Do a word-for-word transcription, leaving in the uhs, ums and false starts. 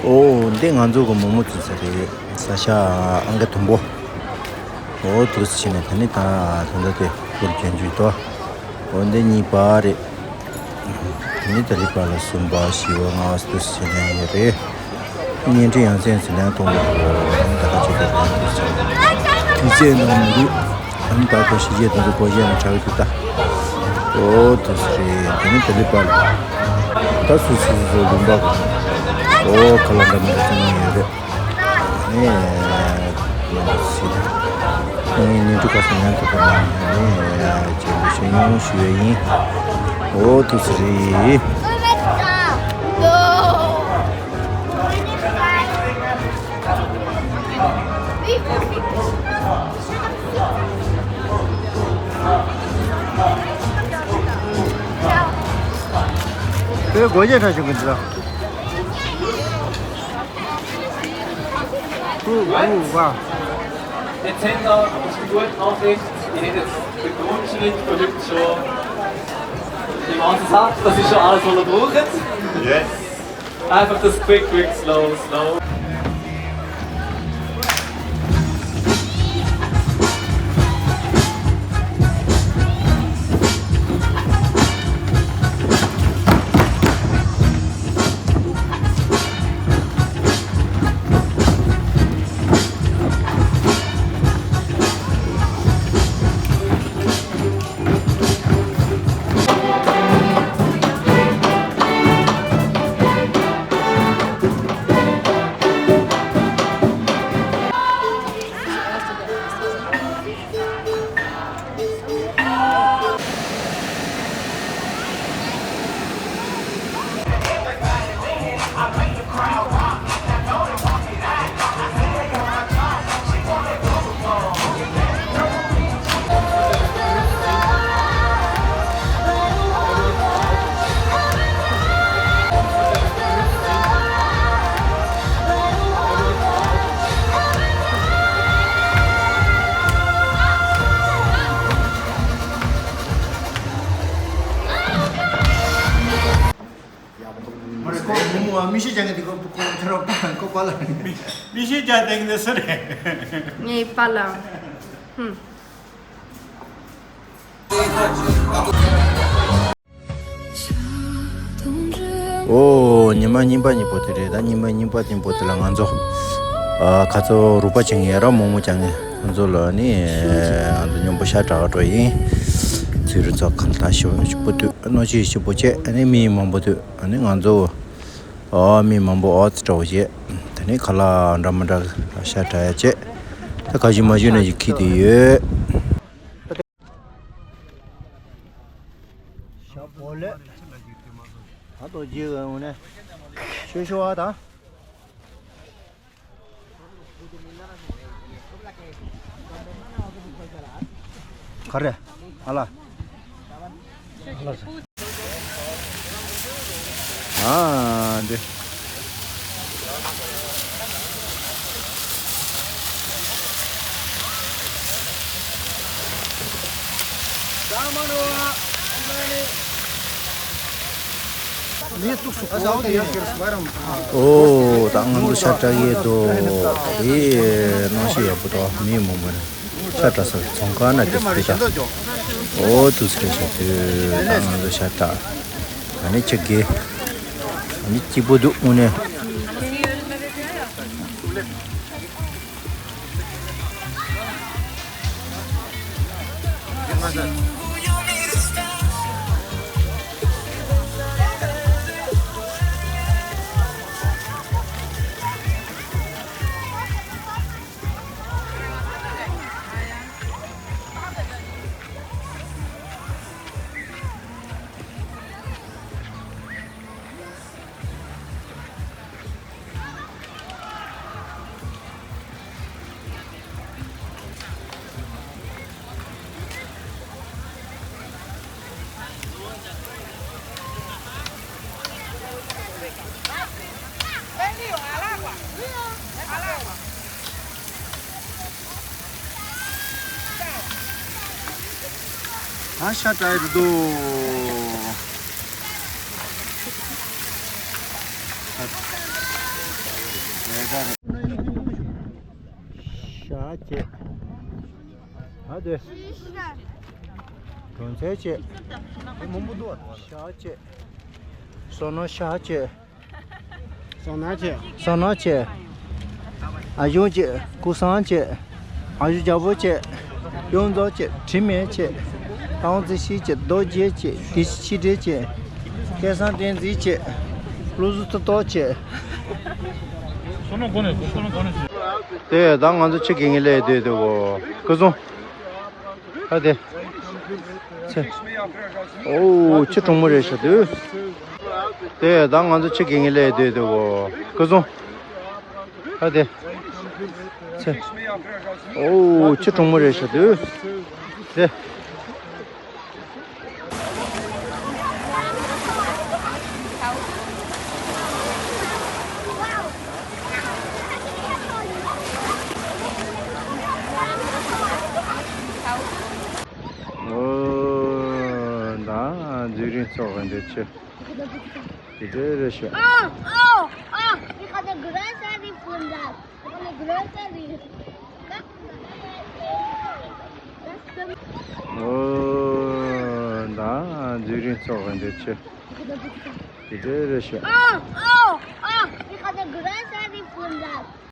ཨོ་འདི་ང་ཚོ་གི་མོག་མོག་བཙོས་ས་རེད། ས་ཤ་ཨང་ཀི་དུམ་བུ། ཨོ་དུས་ཕྱིན་ནས་ད་ནི་ད་ད་ལྟ་དེ་ཁུར་གྱོན་རྒྱུ་དོ། ཨོ་འདི་གཉིས་པ་རེད། དེ་ནས་ད་ལི་པ་ལ་གསུམ་པ་བཞི་པ་ལྔ་པ་སུ་ཞིག་ནས་ཡོད་རེད། བརྙན་འཕྲིན་ཡང་སེམས་སུ་ལན་གཏོང་དགོས། ཨ་ནི་ད་ག་ཅིག་ད་ལན་གཏོང་ཟེར། དུས་ཚོད་ནང་མི་འདུག་ཨ་ནི་ད་ཁོ་ཞིག་རྗེས་དུ་འདུག་གོ་གཞས་ནང་གྲགས་ཀྱི་ད། ཨོ་དུ་སུ་རེད། དེ་ནས་ད་ལི་པ་ལ། ད་སུ་སུ་སུ་སུ་ལུང་པ་གོ། ཨོ་ཁ་ལ་འདྲ་མི་འདྲ་ཚང་མ་ཡོད་རེད། ཨེ། མང་པོ་ཞིག་ཨེ། ཉིན་དྲུག་ཁ་སང་ཉན་ཐུབ་པ་ན་ཨེ། ཅེས་པའི་ཤེས་ཡོན་ཞུ་བ་ཡིན། ཨོ་དུ་སི་རི། བོད་སྒོ་འབྱེད་འཁྲབ་ཞུ་གི་འདུག་ཨུ་ཨུ་ཝ། Dezenter, ist gut, Nachricht, ihr habt jetzt den Grundschnitt, verrückt schon. Die ganze Sache, das ist schon alles voll durch jetzt. Yes. Einfach das quick, quick, slow, slow. མི་ཤེས་ཀྱང་གི་དེ་ཁོ་ཁོ་ཁྱོད་རང་པ་ཁོ་པ་ལ། མི་ཤེས་ཀྱང་དེ་གི་དེ་སུ་རེད། ངའི་པ་ལ། ཧུམ། ཨོ། ཉི་མ་གཉིས་པ་གཉིས་པོ་དེ་རེད། ད་ཉི་མ་གཉིས་པ་གཉིས་པོ་དེ་ལ་ང་ཚོ་ཨ་ཁ་ཚོ་རུ་པ་ཆེན་ཡ་ར་མོག་མོག་ཀྱང་ང་ཚོ་ལ་ནི་ང་ཚོ་མཉམ་པོ་ཤ་དྲག་འགྲོ་ཡིན། ཚུལ་རིན་ཚོགས་ཁང་ད་ཞིབ་ཞིབ་པོ་དུས་གནོད་ཤེད་ཞིབ་པོ་བྱས། ཨ་ནི་མི་མང་པོ་དུས་ཨ་ནི་ང་ཚོ་ཨ་མི་མང་པོ་ཨོ་ཙི་འདྲ་བོ་བྱས། ད་ནི་ཁ་ལག་འདྲ་མི་འདྲ་ཤ་དྲག་ཡ་བྱས། ད་ག་ཞིག་མ་ཞུས་ན་ཞིག་ཁྱི་དེ་ཡོད། ཞབས་པོ་ལེ། ད་དོ་རྗེ་གི་ངོ་ནས་ཤོད་ཤོད་ཨ་ད། ག་རེ། ཨ་ལ། ཨ་འདི། ཨོ། ད་ང་ཚོ་ཤ་སྟག་ཡས་དོ། ཨེ། གནམ་གཤིས་ཡག་པོ་དང་མི་མང་པོ་ནི་ཤ་སྟག་ས་ཚོང་ཁང་ན་དེ་སུ་ད། ཨོ་དུས་ཚོད་ཤ་དུས་ད་ང་ཚོ་ཤ་སྟག་ཨ་ནི་ཁྱི་དགེ། ཨ་ནི་སྐྱིད་པོ་འདུག་དངོས་གནས། ད་ཤ་སྟག་ཡས་འདུག་བྱེད། ཨ་དེ། གྲོང་ཚད་བྱེད། མང་པོ་འདུག་ཤ་བྱེད། བསོད་ནམས་ཤ་བྱེད། བསོད་ནམས་བྱེད། བསོད་ནམས་བྱེད། ཨ་གཞུང་བྱེད། ཀུན་བཟང་བྱེད། ཨ་གཞུང་རྒྱལ་པོ་བྱེད། གཡུ་མཚོ་བྱེད། དྲི་མེད་བྱེད། ཏང་ཙི་ཤི་བྱེད། རྡོ་རྗེ་བྱེད། བདེ་སྐྱིད་ཆེ་གྲས་བྱེད། སྐལ་བཟང་བསྟན་འཛིན་བྱེད། བློ་གཟུ་ཏོག་ཏོག་བྱེད། བསོད་ནམས་གོ་ནས་བསོད་ནམས་གོ་ནས། དེ་ད་ང་ཚོ་ཆུ་གི་ངི་ལས་སྡོད་དུ་གོ། ཀུན་བཟང་། ཨ་དེ། ཚེ། ཨོ་ཆུ་གྲང་མོ་རེད་ཤག་དུས། དེ་ད་ང་ཚོ་ཆུ་གི་ངི་ལས་སྡོད་དུ་གོ། ཀུན་བཟང་། ཨ་དེ། ཚེ། ཨོ་ཆུ་གྲང་མོ་རེད་ཤག་དུས། དེ། ཨོ། ད་འཛིན་རིམ་ཚོགས་པ་འདི་ཆུ། དེ་འདྲ་རེད་ཤག་ཨོ། ཨོ། ཨོ། ཨོ། ཨོ། ཨོ། ད་འཛིན་རིམ་ཚོགས་པ་འདི་ཆུ། དེ་འདྲ་རེད་ཤག་ཨོ། ཨོ། ཨོ།